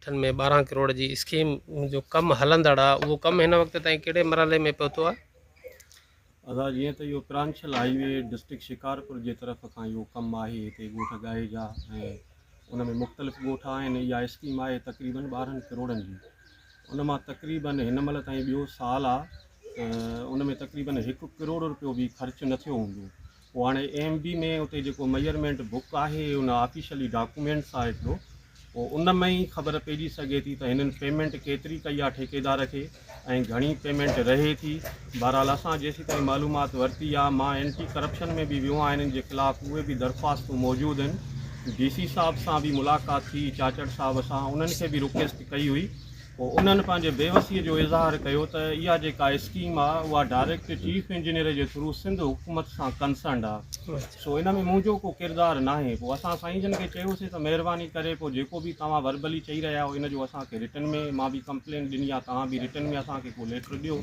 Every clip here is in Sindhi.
ڳوٺن ۾ 12 ڪروڙ جي اسڪيم جو ڪم هلندڙ آ اهو ڪم هن وقت تائين ڪهڙي مرحلي ۾ پهتو آ؟ ادا جيئن ته اهو پرانشل هائي وي ڊسٽرڪٽ شڪارپور جي طرف کان اهو ڪم آهي هتي ڳوٺ ڳاهيجا ۽ ان ۾ مختلف ڳوٺ آهن اها اسڪيم آهي تقريبن 12 ڪروڙن جي ان مان تقريبن هن مهل تائين ٻيو سال آ ته ان ۾ تقريبن 1 ڪروڙ روپيو به خرچ نه ٿيو هوندو. پوء هاڻي ايم بي ۾ اتي جيڪو ميئرمينٽ بڪ آهي ان آفيشلي ڊاڪومينٽس آهي هڪڙو پوء ان ۾ ئي خبر پئجي سگهي ٿي ته هنن پيمينٽ ڪيتري ڪئي آهي ٺيڪيدار کي ۽ گهڻي پيمينٽ رهي ٿي. بهرحال اسان جيسيتائين معلومات ورتي آهي مان اينٽي ڪرپشن ۾ به ويو آهيان هنن جي خلاف اهي به درخواستون موجود آهن. ڊي سي صاحب سان به ملاقات ٿي چاچڙ صاحب سان انهن کي به رڪويسٽ ڪئي هئي. پوء انهن پنهنجي بيوسيء جو اظهار ڪيو ته اها جيڪا اسڪيم آ اها ڊائريڪٽ چيف انجنيئر جي ٿرو سنڌ حڪومت سان ڪنسرنڊ آ سو ان ۾ منهنجو ڪو ڪردار ناهي. پوء اسان سائين جن کي چيوسين ته مهرباني ڪري پوء جيڪو به توهان وربلي چئي رهيا آهيو ان جو اسان کي رٽن ۾ مان به ڪمپلين ڏني آ توهان به رٽن ۾ اسان کي ڪو ليٽر ڏيو.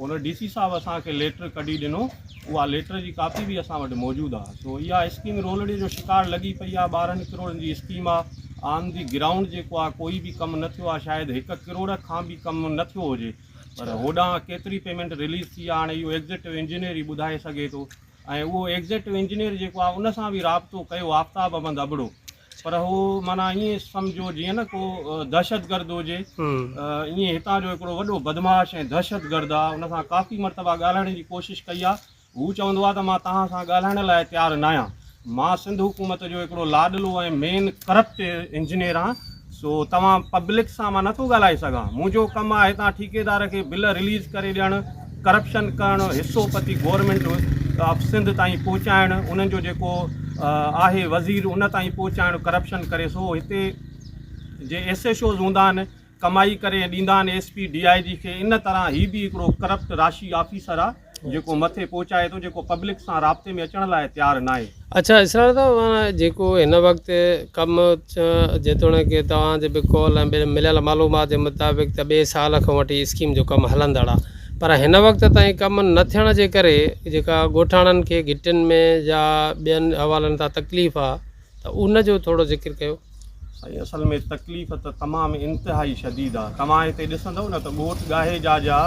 ان ڊي سي صاحب اسان کي ليٽر ڪڍي ڏنو، اها ليٽر جي ڪاپي به اسان وٽ موجود آ. سو اها اسڪيم رولڙي جو شڪار لڳي پئي آ، 12 ڪروڙن جي اسڪيم آ، آن the ground جيڪو آ ڪوئي به ڪم نه ٿيو آ، شايد 1 ڪروڙ کان به ڪم نه ٿيو هجي، پر هوڏانهن ڪيتري پيمينٽ رليز ٿي آ هاڻي اهو ايگزيڪٽو انجنيئر ئي ٻڌائي سگهي ٿو ۽ اهو ايگزيڪٽو انجنيئر جيڪو آ ان سان به رابطو ڪيو آفتاب احمد ابڙو پر هو معنيٰ ائين سمجهو جيئن نه ڪو دهشتگرد هجي، ائين هتان جو هڪڙو وڏو بدمعاش ۽ دهشتگرد آ، ان سان ڪافي مرتبا ڳالهائڻ جي ڪوشش ڪئي آ، هو چوندو آ ته مان توهان سان ڳالهائڻ لاء تيار ناهيان، مان سنڌ حڪومت جو هڪڙو لاڏلو ۽ مين ڪرپٽ انجنيئر آهيان، سو توهان پبلڪ سان مان نٿو ڳالهائي سگهان، منهنجو ڪم آهي هتان ٺيڪيدار کي بل رليز ڪري ڏيڻ، ڪرپشن ڪرڻ، حصو پتي گورنمينٽ آف سنڌ تائين پهچائڻ، انهن جو جيڪو آهي وزير ان تائين پهچائڻ ڪرپشن ڪري، سو هتي جي ايس ايڇ اوز هوندا آهن ڪمائي ڪري ڏيندا آهن ايس پي ڊي I جي کي، ان طرح هي به هڪڙو ڪرپٽ راشي آفيسر آهي. جيڪو مٿي پهچائي ٿو جيڪو پبلڪ سان رابطي ۾ اچڻ لاء تيار ناهي. اڇا اسرار صاحب معنيٰ جيڪو هن وقت ڪم جيتوڻيڪ توهان جي به قول ۽ مليل معلومات جي مطابق ته ٻئي سال کان وٺي اسڪيم جو ڪم هلندڙ آ پر هن وقت تائين ڪم نه ٿيڻ جي ڪري جيڪا ڳوٺاڻن کي گهٽين ۾ يا ٻين حوالن تان تڪليف آ ته ان جو ٿورو ذڪر ڪيو. سائين اصل ۾ تڪليف ته تمام انتهائي شديد آ توهان هتي ڏسندؤ نه ته ڳوٺ ڳاهيجا جا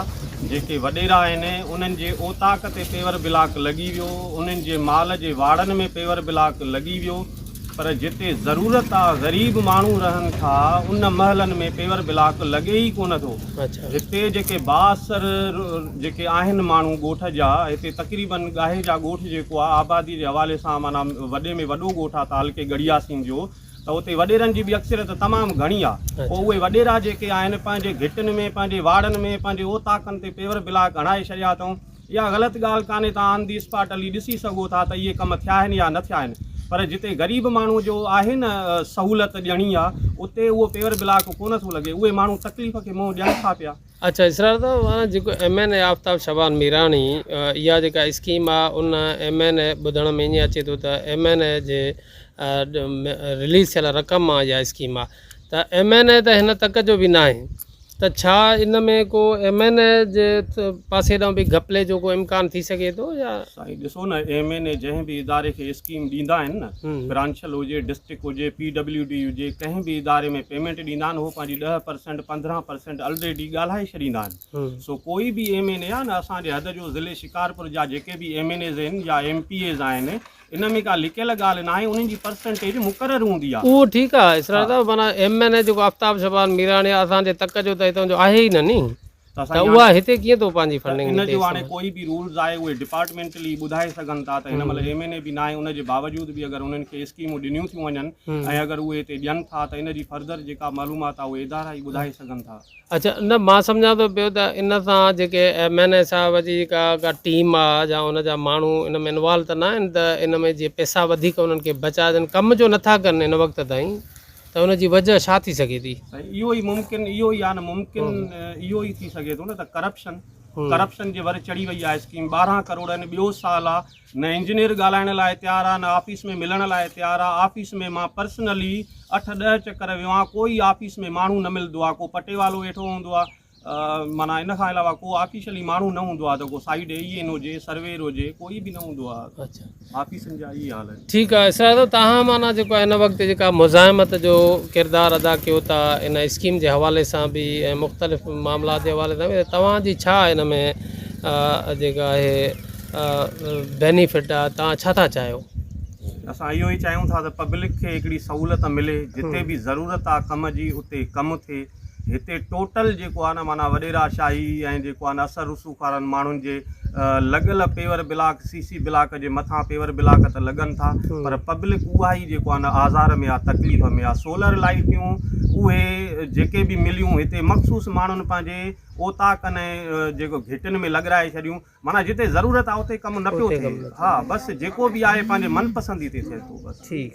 جيڪي وڏيرا آهن انهن جي اوطاق تي پيور بلاڪ لڳي ويو انهن جي مال جي واڙن ۾ پيور بلاڪ لڳي ويو پر جتي ضرورت آ غريب ماڻهو رهن ٿا ان محلن ۾ پيور بلاڪ لڳي ئي ڪونه ٿو هتي جيڪي بااثر جيڪي آهن ماڻهو ڳوٺ جا هتي تقريبن ڳاهيجا ڳوٺ جيڪو آ آبادي جي حوالي سان معنيٰ وڏي ۾ وڏو ڳوٺ آ تعلقي ڳڙهياسين جو ته اتي وڏيرن جي به اڪثريت تمام گهڻي آ پوء اهي وڏيرا جيڪي آهن پنهنجي گهٽين ۾ پنهنجي واڙن ۾ پنهنجي اوطاقن تي پيور بلاڪ هڻائي ڇڏيا اٿئون اها غلط ڳالهه ڪانهي توهان آن the spot هلي ڏسي سگهو ٿا ته اهي ڪم ٿيا آهن يا نه ٿيا آهن پر جتي غريب ماڻهو جو آهي نه سهولت ڏيڻي آ اتي اهو پيور بلاڪ ڪونه ٿو لڳي اهي ماڻهو تڪليف کي منهن ڏين ٿا پيا. اڇا اسرار صاحب معنيٰ جيڪو M N A Aftab Shaban Mirani اها جيڪا اسڪيم آ ان ايم اين اي ٻڌڻ ۾ ائين اچي ٿو ته ايم اين اي جي رليز ٿيل رقم مان اها اسڪيم آ ته ايم اين اي ته هن تڪ جو به ناهي ته ڇا ان ۾ ڪو ايم اين اي جي پاسي ڏانهن به گهپلي جو ڪو امڪان ٿي سگهي ٿو يا. سائين ڏسو نه ايم اين اي جنهن به اداري کي اسڪيم ڏيندا آهن نه برانشل هجي ڊسٽرڪٽ هجي پي ڊبليو ڊي هجي ڪنهن به اداري ۾ پيمينٽ ڏيندا آهن هو پنهنجي 10 پرسينٽ 15 پرسينٽ الريڊي ڳالهائي ڇڏيندا آهن سو ڪوئي به ايم اين اي آهي نه اسان جي حد جو ضلعي شڪارپور جا جيڪي به ايم اين ايز آهن يا ايم پي ايز آهن ان ۾ ڪا لڪيل ڳالهه ناهي انهن جي پرسنٽيج مقرر هوندي آهي. اهو ٺيڪ آهي اسرار صاحب معنيٰ ايم اين اي جيڪو آفتاب شبان ميراڻي آهي اسان جي تڪ جو ته هتان جو آهي ئي نه ني ته ته اها هتي ڪيئن ٿو پنهنجي ته فنڊنگ ان هتي جو هاڻي استعمال ڪوئي به رولز آهي اهي ڊپارٽمينٽلي ٻڌائي سگهن ٿا ته هن مهل ايم اين اي به ناهي ان جي باوجود به اگر انهن کي اسڪيمون ڏنيون ٿيون وڃن ۽ اگر اهي هتي ڏين ٿا ته ان جي فرڌر جيڪا معلومات آهي اهي ادارا ئي ٻڌائي سگهن ٿا. اڇا نه مان سمجهان ٿو پيو ته ان سان جيڪي ايم اين اي صاحب جي جيڪا ڪا ٽيم آ يا ان جا ماڻهو ان ۾ انوالو ته نه آهن ته ان ۾ جيئن پئسا وڌيڪ انهن کي بچائجن ڪم جو نٿا ڪن هن وقت تائين ته ان جي وجه ڇا ٿي سگهي ٿي؟ سائين اهو ئي ممڪن اهو ئي آ نه ممڪن اهو ئي ٿي سگهي ٿو نه ته ڪرپشن ڪرپشن جي ور چڙهي وئي آ اسڪيم 12 ڪروڙ آهن ٻيو سال آ نه انجنيئر ڳالهائڻ لاء تيار آ نه آفيس ۾ ملڻ لاء تيار آ آفيس ۾ مان پرسنلي اٺ ڏهه چڪر ويو آهيان ڪوئي آفيس ۾ ماڻهو نه ملدو آ ڪو پٽيوالو ويٺو هوندو آ. معنيٰ ان کان علاوه ڪو آفيشلي ماڻهو نه هوندو آهي ته ڪو سائيڊ اي اين هجي سروير هجي ڪوئي به نه هوندو آهي اڇا آفيسن جا اهي حال آهن. ٺيڪ آهي اسرار صاحب توهان معنيٰ جيڪو آهي هن وقت جيڪا مزاحمت جو ڪردار ادا ڪيو ٿا ان اسڪيم جي حوالي سان به ۽ مختلف معاملات جي حوالي سان به ته توهان جي ڇا ان ۾ جيڪا آهي بينيفٽ آهي توهان ڇا ٿا چاهيو؟ اسان اهو ئي چاهيون ٿا ته پبلڪ کي هڪڙي سهولت ملي جتي به ضرورت آهي ڪم جي اتي ڪم ٿئي هتي ٽوٽل جيڪو آهي نه معنيٰ وڏيرا شاهي ۽ جيڪو آهي نه اثر رسوخ وارن ماڻهن جي لڳل پيور بلاڪ سي سي بلاڪ جي مٿان پيور بلاڪ ته لڳن ٿا پر پبلڪ اها ئي جيڪو آهي نه آزار ۾ آهي تڪليف ۾ آهي سولر لائيٽيون اهي جيڪي به مليون هتي مخصوص ماڻهن پنهنجي اوطاقن ۽ جيڪو گهٽين ۾ لڳرائي ڇڏيون معنيٰ جتي ضرورت آهي اتي ڪم نه پيو ٿئي ها بس جيڪو به آهي پنهنجي من پسندي تي ٿئي ٿو بس. ٺيڪ.